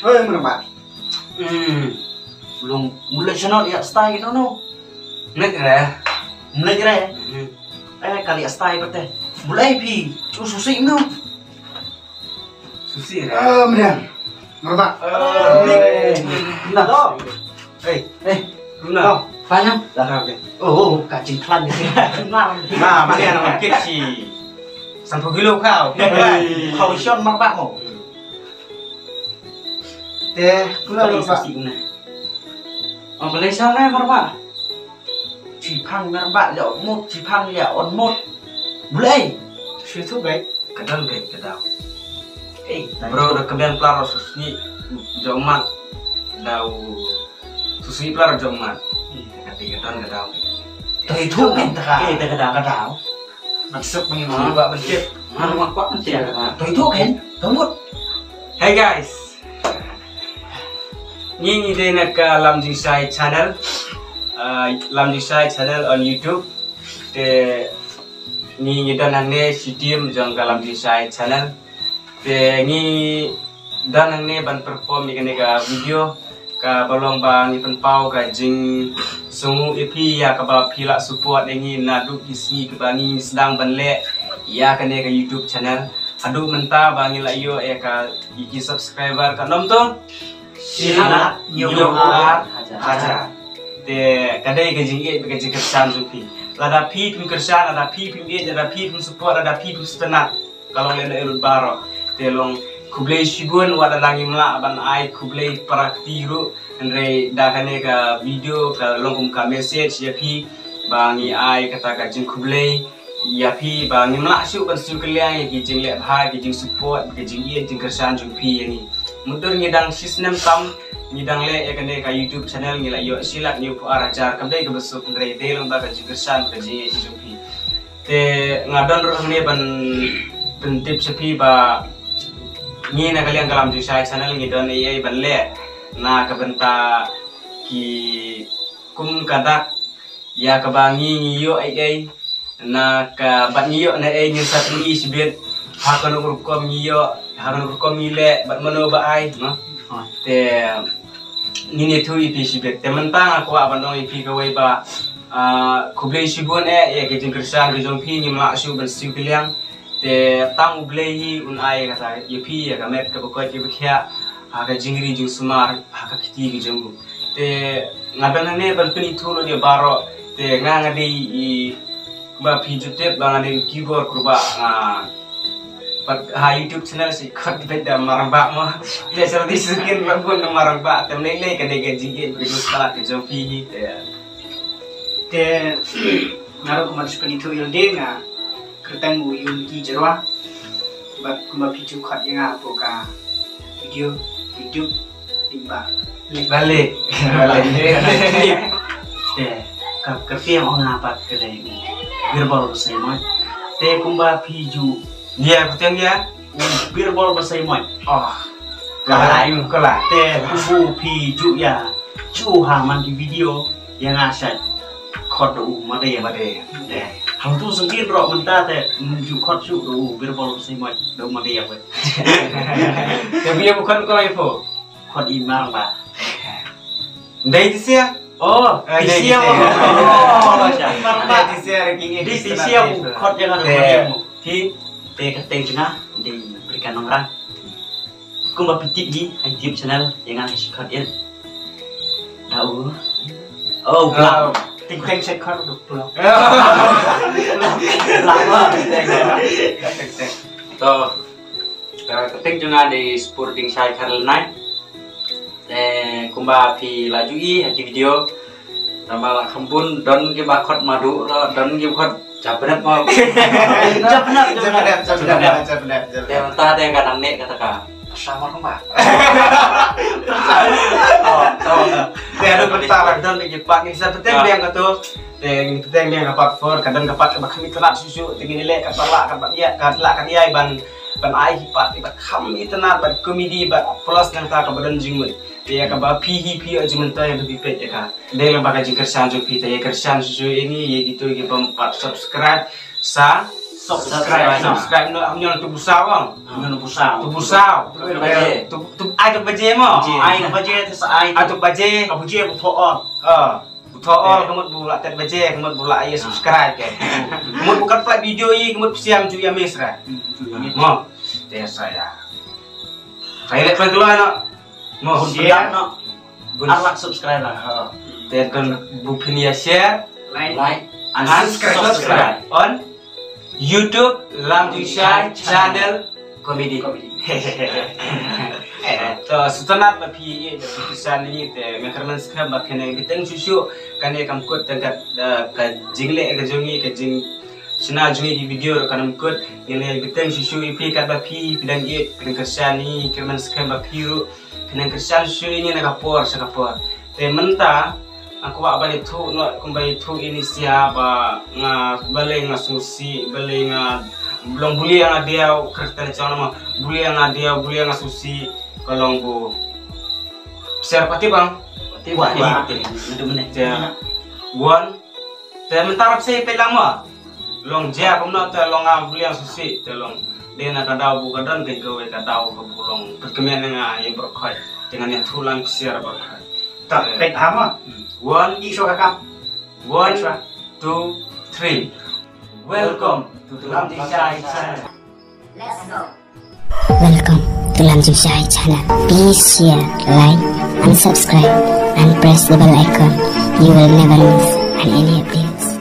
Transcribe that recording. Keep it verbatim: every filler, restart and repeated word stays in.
Hei, mrama. Hmm. Long mulai channel ya style gitu no. Nek re. Mulai re. Hmm. Eh, kali ya style bete. Mulai pi. Chu susi no. Susi re. Eh, mrama. Mrama. Eh. Nah. Hei. Eh. Nah. Fanya. Dah, oke. Oh, oh, kacing klan ni. Nah, mana yang nak kit si. Sampai gilo kau. Kau isyam marbak mau. Te, pula lo ba. Ong Malaysia ngai marba. Chipang marba le mut, chipang le on mut. Bulai. Situ bai. Kadang bai kadang. Eh, bro, da kemben plar susi jomat. Dau susi plar jomat. Kati kadang kadang. Itu kan tak. Eh, tak kadang. Kadang. Maksud mengimani ba bencit. Mana mak kuat bencit. Tuh itu kan, tembut. Hey guys. Ngi ngi dei na ka Lam Jingshai channel. Uh, Lam Jingshai channel on YouTube. Te ngi ngi don hangne shi team jong ka Lam Jingshai channel. Te ngi don hangne ban perform ïa kane ka video. Kaba long ba ngi pynpaw ka jingsngew ïa phi ïa kaba phi la support ïa ngi naduh ki sngi kiba ngi sdang ban leh ïa kane ka YouTube channel. Haduh mynta ba ngi la ïoh ïa ka, ïa ki subscriber ka nom to. Shi hajar. Te ka dei ka jingïeit ka jingkyrshan jong phi. Lada phi phim kyrshan, lada phi phim ïeit, lada phi phim support, lada phi phim sngewtynnat. Ka long lehnoh lut baroh. Te long khublei shibun wat la ngim lah ban ai khublei para kti ruh. Hynrei da kane ka video ka long kum ka message ïa phi ba ngi ai kata ka jingkhublei ïa phi ba ngim lah shuh ban siew kylliang ïa ki jingleh bha, ki jingsupport, ki jingïeit jingkyrshan jong phi ïa ngi. Mutdur ngi dang shisnem tam ngi dang leh ïa kane ka YouTube channel ngi la ïoh shi lak hynñiewphew ar hajar kam dei kaba suk hynrei dei long ba ka jingkyrshan ka jingïeit jong phi. Te nga don ruh hangne ban pyntip sha phi ba ngi na ka liang ka Lam Jingshai channel ngi don ei ei ban leh na ka bynta ki kum ka dak ïa kaba ngi ngi ïoh ei ei na ka bad ngi ïoh na ei ngin sa pyni shibit ha kano ka rukom ngi ïoh ha kano ka rukom ngi leh bad mano ba ai ma. Te ngin ïathuh ïa phi shibit. Te mynta nga kwah ban ong ïa phi kawei ba, ah, khublei shibun eh ïa ka jingkyrshan ka jong phi ngim lah shuh ban siew kylliang. Te tang U Blei hi un ai kata ïa phi ïa ka met kaba koit kaba khiah ha ka jingri jingsumar ha ka kti ka jong u. Te nga don hangne ban pynithuh lut ïa baroh. Te nga nga dei i Ba phi ju tip ba nga dei keyboard kyrpad nga pat ha YouTube channel shi khot bad da marang ba mo. Te sa di skin ba bun da marang ba te mlei lei ka dei ka jingit ba ju start ka jong phi hi te. Te nga ruh kumba shu pynithuh ïa lade nga kyrteng u Yun Ki Jyrwa. Bad kumba phi ju khot ïa nga hapoh ka video YouTube. Leh balik. Leh balik. Te ka kyrteng ong nga pat ka dei u Birbol Basaiawmoit. Te kumba phi ju. Ïa, kyrteng ïa. U Birbol Basaiawmoit. Oh. Ka la ïa ka la. Te kumba phi ju ïa. Ju ha man ki video ïa nga sha. Khot da u Made. Made. Te hangtu sngewthuh ruh mynta te ju khot shu da u Birbol Basaiawmoit da u Made ïa. Te phi ïa khot ko ïa pho. Khot i marang ba. Dei ti sia. Oh, eh, ti sia. Oh, i marang ba. Ti sia ranking. Dei ti sia khot ïa nga. Ti te ka teng jnga dei Brika Nongrang. Kumba phi tip hi ha YouTube channel ïa nga shi khot ïa. Da u. Oh, bla. Ting teng shi khot du bla. Bla. To. Ka kyrteng jong nga dei Sporting Shai Kharlanai. Te kumba phi la ju i ha ki video. Tama la khambun don ki ba khot madu ro don ki khot japnep ma. Japnep japnep japnep japnep. Te ta de ka dang ne kata ka. Sama kuma. Te ada bentar don ki pat ni sa peteng biang kata. Te ngin peteng biang ka part four ka don ka part ba khami terat susu te ngin leh ka part la ka part ïa ka la ka ïa ban ban ai hi pat ba kham internet ba komedi ba plus nang ta ka ba don jingmut. Te ïa ka ba phi hi phi ïa jingmut ta ïa ba phi pet ïa ka. Dei lang ba ka jingkyrshan jong phi te ïa kyrshan susu ini ïa gitu ki bam pat subscribe sa Subscribe. Subscribe noh, hynñiew tu busaw bang. Hynñiew tu busaw. Tu busaw. Tu baje. Tu, tu, ai tu baje mo. Baje. Ai tu baje, tu sa ai. Ai tu baje. Ka baje bu thoh or. Ah. Bu thoh or, ka mut bu la tet baje, ka mut bu la ai subscribe ke. Ka mut bu kat pla video i, ka mut psiam ju ya mes ra. Mo. Te sa ya. Kai le pla keluar noh. Mo. Share noh. Bun ar lak subscribe lah. Ha. Te don bu phin ïa share, like, and subscribe on YouTube Lam Jingshai Channel Comedy. Eh, to sngewtynnat ba phi ïa da phi pisa ni te, nga kyrmen skhem ba kane bteng shuh shuh kane kam kut tang ka, eh, ka jingleh ka jong ngi, ka jing shna jong ngi ki video ruh kan ym kut. Ngi leh bteng shuh shuh ïa phi katba phi phi dang ïeit, phi dang kyrshan ïa ngi, kyrmen skhem ba phi ruh phi dang kyrshan shuh shuh ïa ngi na ka por sha ka por. Te mynta nga kwah ban ïathuh noh kumba ïathuh ïa ngi sha ba nga balei nga sngewsih, balei nga long buli nga diaw, kyrteng jong nga balei nga diaw, balei nga sngewsih, ka long bu ser pati bang. Pati bang. Pati bang. Te one. Te mynta rap sei peit lang mo. Long jia kumno te long nga buli nga sngewsih te long. Dei na ka daw bu ka don kawei ka daw ka bu long pyrkmen nga ïa barkhoi. Te ngan ïathuh lang ksiar barkhoi. Ta peit ha mo. One. Ïa shuwa ka kam. One, two, three. Welcome to the Lam Jingshai channel. Let's go. Welcome to Lam Jingshai channel. Please share, like, and subscribe, and press the bell icon. You will never miss an any updates.